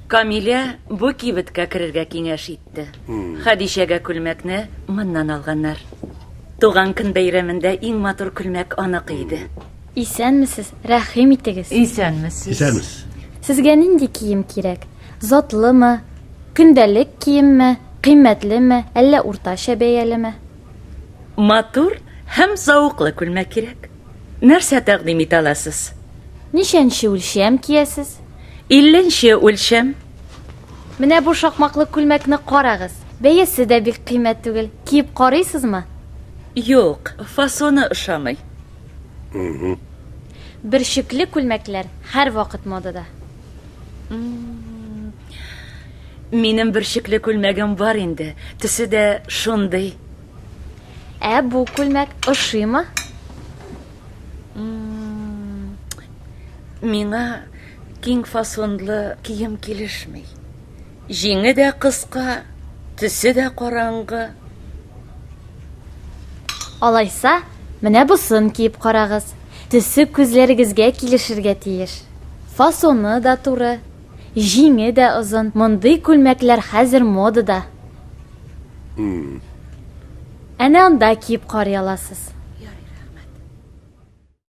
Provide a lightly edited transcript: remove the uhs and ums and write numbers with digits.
Камилә бу кибеткә керергә киңәш итте. Хәдичәгә күлмәкне моннан алганнар. Туган көн бәйрәмендә иң матур күлмәк аныкы иде. Исәнмесез, рәхим итегез. Исәнмесез. Исәнмесез. Сезгә нинди кием кирәк? Затлымы, көндәлек киемме, кыйммәтлеме, әллә уртача бәялеме? Матур һәм зәвыклы күлмәк кирәк. Нәрсә тәкъдим итә аласыз? Ничәнче үлчәм киясез? Илленче үлчәм. Менә бу шакмаклы күлмәкне карагыз. Бәясе дә бик кыйммәт түгел. Киеп карыйсызмы? Юк, фасоны ошамый. Бөрчекле күлмәкләр һәрвакыт модада. Минем бөрчекле күлмәгем бар инде. Төсе дә шундый. Ә бу күлмәк ошыймы? Миңа киң фасонлы кием килешми. Җиңе дә кыска, төсе дә караңгы. Алайса, менә бусын киеп карагыз. Төсе күзләрегезгә килешергә тиеш. Фасоны да туры, җиңе дә озын. Мондый күлмәкләр хәзер модада. Әнә анда киеп карый аласыз.